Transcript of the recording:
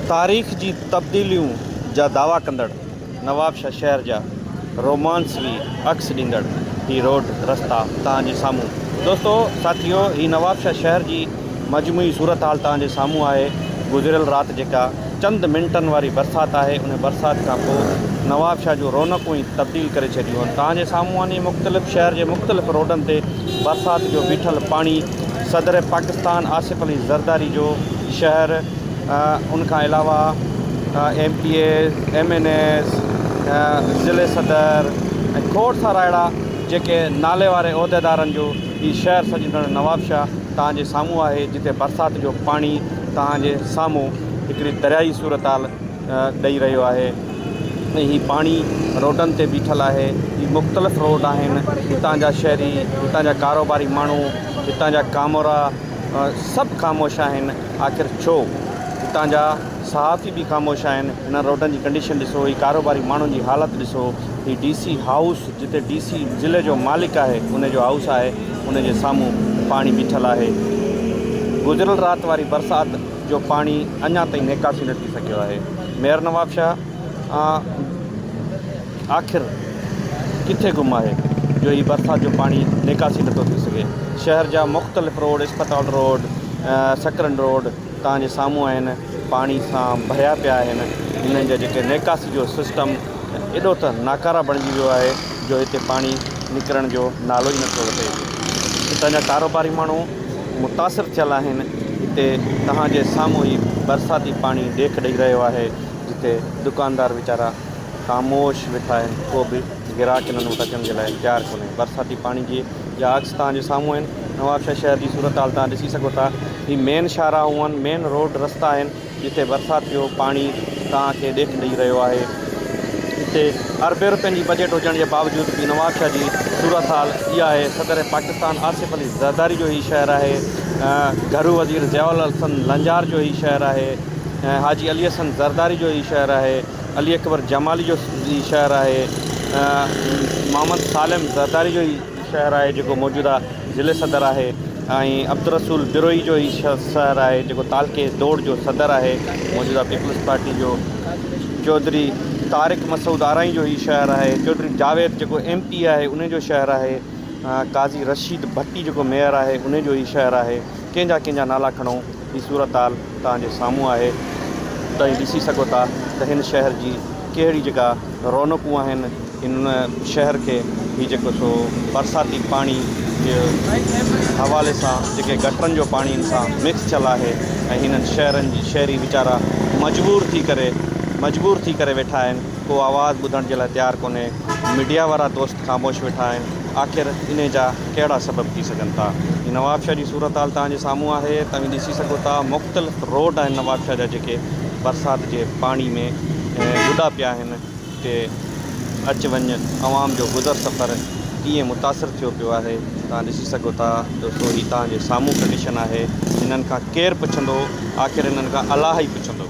تاريخ جي تبديليون جا دعويٰ ڪندڙ نوابشاهه شهر جا رومانسوي عڪس ڏيندڙ هي روڊ رستا توهان جي سامهون دوستو ساٿيو هي نوابشاهه شهر جي مجموعي صورتحال توهان جي سامهون آهي گذريل رات جيڪا چند منٽن واري برسات آهي ان برسات کان پوء نوابشاهه جون رونقون ئي تبديل ڪري ڇڏيون آهن توهان جي سامهون آهن مختلف شهر جي مختلف روڊن تي برسات جو بيٺل پاڻي صدر پاڪستان آصف علي زرداري جو شهر ان کان علاوه M P As, M N As, ضلعي صدر ۽ کوڙ سارا اهڙا جيڪي نالي واري عهديدارن جو هي شهر سجندڙ نوابشاهه توهان جي سامهون آهي جتي برسات جو پاڻي توهان جي سامهون هڪڙي دريائي صورتحال ڏئي رهيو آهي ۽ هي پاڻي روڊن تي بيٺل آهي هي مختلف روڊ آهن هتان جا شهري هتان جا ڪاروباري ماڻهو هتان جا ڪامورا سڀ خاموش آهن آخر ڇو؟ هتان جا صحافي به خاموش آهن، هنن روڊن جي ڪنڊيشن ڏسو، هي ڪاروباري ماڻهن جي حالت ڏسو، هي ڊي سي هائوس جتي ڊي سي ضلعي جو مالڪ آهي ان جو هائوس آهي ان جي سامهون پاڻي بيٺل آهي. گذريل رات واري برسات جو پاڻي اڃا تائين نيڪاسي نه ٿي سگهيو آهي. ميئر نوابشاهه. آخر ڪٿي گم آهي جو هي برسات جو پاڻي نيڪاسي نٿو ٿي سگهي شهر جا مختلف روڊ اسپتال روڊ سڪرنڊ روڊ توهان جي سامهون آهن پاڻي سان ڀريا پيا آهن انهن جا جيڪي نيڪاسي جو سسٽم ايڏو ته ناڪاره بڻجي ويو آهي جو هتي پاڻي نڪرڻ جو نالو ئي نٿو وٺي هتان جا ڪاروباري ماڻهو متاثر ٿيل آهن هتي توهان جي سامهون هي برساتي پاڻي ڏيک ڏئي رهيو آهي جتي دڪاندار ويچارا خاموش ويٺا آهن، ڪو به گراهڪ انهن وٽ اچڻ جي لاء تيار ڪونهي. برساتي پاڻي جي جا عڪس توهان جي سامهون آهن. نوابشاهه شهر جي صورتحال توهان ڏسي سگهو ٿا. هي مين شاهراهون آهن، مين روڊ رستا آهن، جتي برسات جو پاڻي توهان کي ڏيک ڏئي رهيو آهي. هتي اربين روپين جي بجيٽ هجڻ جي باوجود به نوابشاهه جي صورتحال اها آهي. صدر پاڪستان آصف علي زرداري جو هي شهر آهي. گهرو وزير ضياء الحسن لنجار جو هي شهر آهي. حاجي علي حسن زرداري جو هي شهر آهي. علي اڪبر جمالي جو هي شهر آهي، محمد سالم زرداري جو هي شهر آهي جيڪو موجوده ضلعي صدر آهي ۽ عبدالرسول بروهي جو هي شهر آهي جيڪو تعلقي دوڙ جو صدر آهي موجوده پيپلز پارٽي جو چوڌري طارق مسعود آرائين جو هي شهر آهي چوڌري جاويد جيڪو ايم پي آهي ان جو شهر آهي قاضي رشيد ڀٽي جيڪو ميئر آهي ان جو هي شهر آهي ڪنهن جا ڪنهن جا نالا کڻو هي صورتحال توهان جي سامهون آهي توهين ڏسي سگهو ٿا ته هن شهر جي ڪهڙي جيڪا رونقون آهن هن شهر کي هي جيڪو سو برساتي پاڻي جي حوالي سان جيڪي گٽرن جو پاڻي ان سان مڪس ٿيل آهي ۽ هنن شهرن جي شهري ويچارا مجبور ٿي ڪري مجبور ٿي ڪري ويٺا آهن ڪو آواز ٻڌڻ جي لاء تيار ڪونهي ميڊيا وارا دوست خاموش ويٺا آهن آخر انهي جا ڪهڙا سبب ٿي سگهن ٿا. هي نوابشاهه جي صورتحال توهان جي سامهون آهي توهين ڏسي سگهو ٿا مختلف روڊ آهن نوابشاهه جا جيڪي برسات جي پاڻي ۾ ٻڏا پيا آهن اتي اچ وڃ عوام جو گذر سفر ڪيئن متاثر ٿيو پيو آهي توهان ڏسي سگهو ٿا دوستو هي توهان جي سامهون ڪنڊيشن آهي هنن کان ڪير پڇندو آخر هنن کان الله ئي پڇندو.